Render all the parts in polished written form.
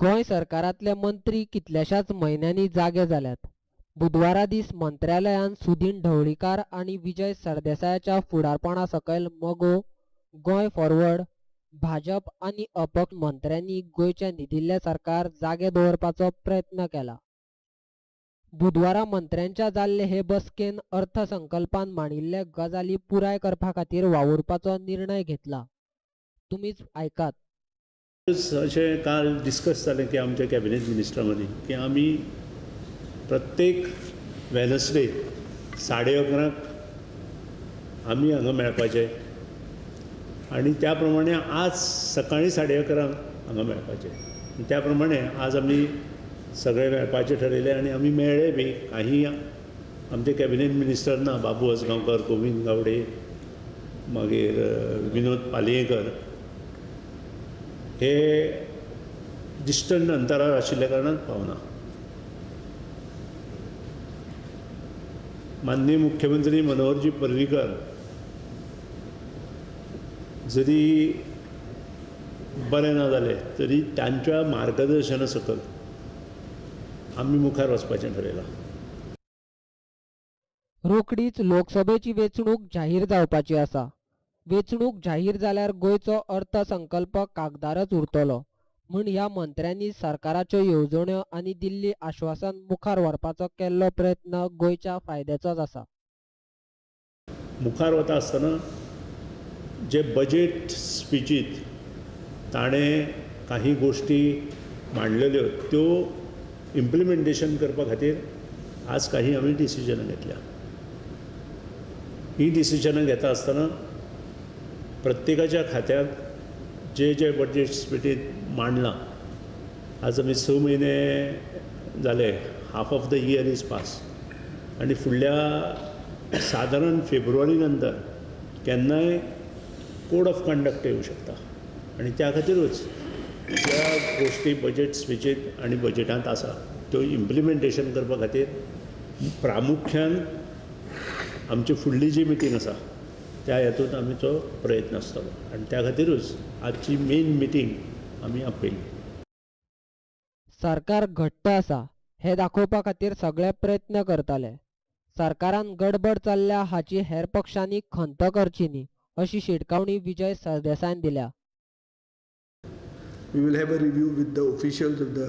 गोंय सरकारांतले मंत्री कितल्याशाच म्हयन्यांनी जागे जाल्यात. बुधवारा दीस मंत्रालयान सुदीन ढवळीकार आनी विजय सरदेसायाच्या फुडारपणा सकयल मगो, गोंय फॉरवर्ड, भाजप आनी अपक्ष मंत्र्यांनी गोंयचें न्हिदिल्लें सरकार जागे दवरपाचो प्रयत्न केला. बुधवारा मंत्र्यांच्या जाल्ले हे बसकेन अर्थसंकल्पान मांडिल्ले गजाली पुराय करपा खातीर वावुरपाचो निर्णय घेतला. तुमीच आयकात. अशें काल डिस्कस जालें की आमच्या कॅबिनेट मिनिस्टरा मदीं की आमी प्रत्येक वेनसडे 11:30 आमी हांगा मेळपाचे आनी त्या प्रमाणे आज सकाळीं 11:30 हांगा मेळपाचे. त्या प्रमाणे आज आमी सगळे मेळपाचे ठरयले आनी आमी मेळ्ळे बी. काही आमचे कॅबिनेट मिनिस्टर ना, बाबू आजगांवकर, गोविंद गावडे, मागीर विनोद पालयेकर हे डिस्टंट अंतरार आशिल्ल्या कारणान पावना. माननीय मुख्यमंत्री मनोहरजी पर्रीकर जरी बरें ना जालें तरी तांच्या मार्गदर्शना सकयल आमी मुखार वचपाचें ठरयलां. रोखडीच लोकसभेची वेंचणूक जाहीर जावपाची आसा. वेंचणूक जाहीर जाल्यार गोंयचो अर्थसंकल्प कागदारच उरतलो म्हूण ह्या मंत्र्यांनी सरकाराच्यो येवजण्यो आनी दिल्ली आश्वासन मुखार व्हरपाचो केल्लो प्रयत्न गोंयच्या फायद्याचोच आसा. मुखार वता आसतना जे बजेट स्पिचीत ताणें काही गोश्टी मांडलेल्यो त्यो इम्प्लिमेंटेशन करपा खातीर आज काही आमी डिसिजनां घेतल्या. ही डिसिजनां घेता आसतना प्रत्येकाच्या खात्यांत जे जे बजेट स्पिचीत मांडलां, आज आमी 6 म्हयने जाले, half of the year is pass आनी फुडल्या सादारण फेब्रुवारी नंतर केन्नाय कोड ऑफ कंडक्ट येवं शकता आनी त्या खातीरूच ज्या गोश्टी बजेट स्पिचीत आनी बजेटांत आसा त्यो इम्प्लिमेंटेशन करपा खातीर प्रामुख्यान आमची फुडली जी मिटींग आसा त्या हेतून आमचो प्रयत्न आसतलो आनी त्या खातीरूच आजची मेन मिटींग आमी आपयली. सरकार घट्ट आसा हे दाखोवपा खातीर सगळे प्रयत्न करताले. सरकारान गडबड चल्ल्या हाची हेर पक्षांनी खंत करची न्ही अशी शिटकावणी विजय सरदेसायान दिल्या. We will have a review with the officials of the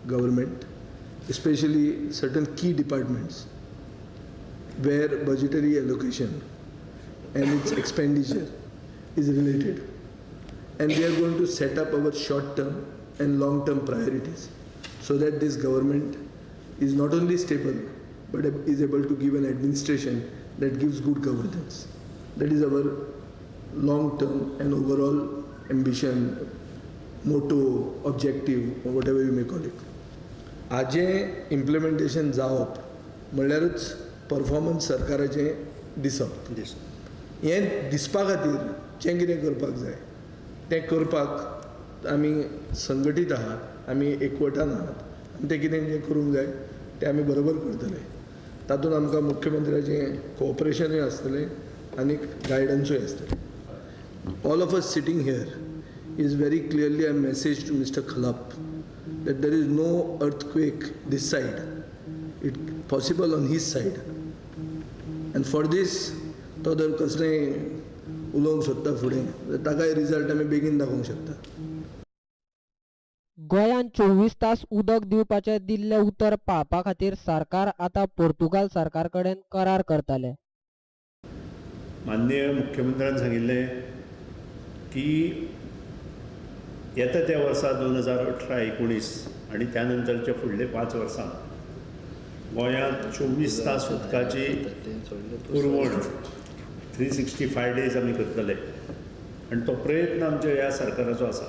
government, especially certain key departments where budgetary allocation and its expenditure is related. And we are going to set up our short-term and long-term priorities so that this government is not only stable but is able to give an administration that gives good governance. That is our long-term and overall ambition, motto, objective, or whatever you may call it. आजें implementation जावप म्हणल्यारूच performance सरकाराचें दिसप. हें दिसपा खातीर जें कितें करपाक जाय तें करपाक आमी संघटीत आहात, आमी एकवटान आहात आनी तें कितें जें करूंक जाय तें आमी बरोबर करतले. तातूंत आमकां मुख्यमंत्र्याचें कोऑपरेशनूय आसतलें आनी गायडन्सूय आसतलें. All of us sitting here is very clearly a message to Mr. Khalap that there is no earthquake this side, it possible on his side. And for this, तो जर कसलेंय उलोवंक सोदता फुडें ताकाय रिजल्ट आमी बेगीन दाखोवंक शकता. गोंयांत 24 तास उदक दिवपाचें दिल्लें उतर पाळपा खातीर सरकार आतां पोर्तुगाल सरकार कडेन करार करतले. माननीय मुख्यमंत्र्यान सांगिल्लें की येता त्या वर्सा 2018-19 आनी त्या नंतरच्या फुडले 5 वर्सां गोंयांत 24 तास उदकाची पुरवण 365 डेज आमी करतले आनी तो प्रयत्न आमच्या ह्या सरकाराचो आसा.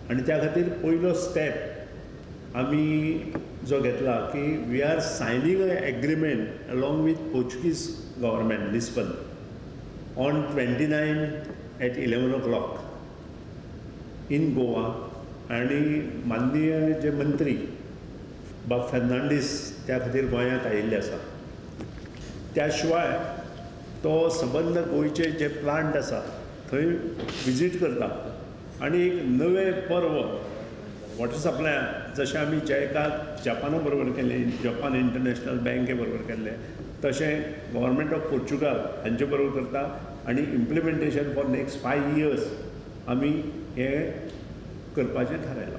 आनी त्या खातीर पयलो स्टेप आमी जो घेतला की we are signing a agreement along with Portuguese government Lisbon on 29 at 11 o'clock in Goa. आनी माननीय जे मंत्री बाब फेर्नांडीस त्या खातीर गोंयांत आयिल्ले आसा. त्या शिवाय तो सबंद गोंयचे जे प्लांट आसा थंय विजीट करता आनी एक नवें पर्व वॉटर सप्लाय जशें आमी जायका जपाना बरोबर केल्लें, जपान इंटरनॅशनल बँके बरोबर केल्लें, तशें गव्हर्मेंट ऑफ पोर्चुगाल हांचे बरोबर करता आनी implementation for next 5 years आमी हें करपाचें थारायलां.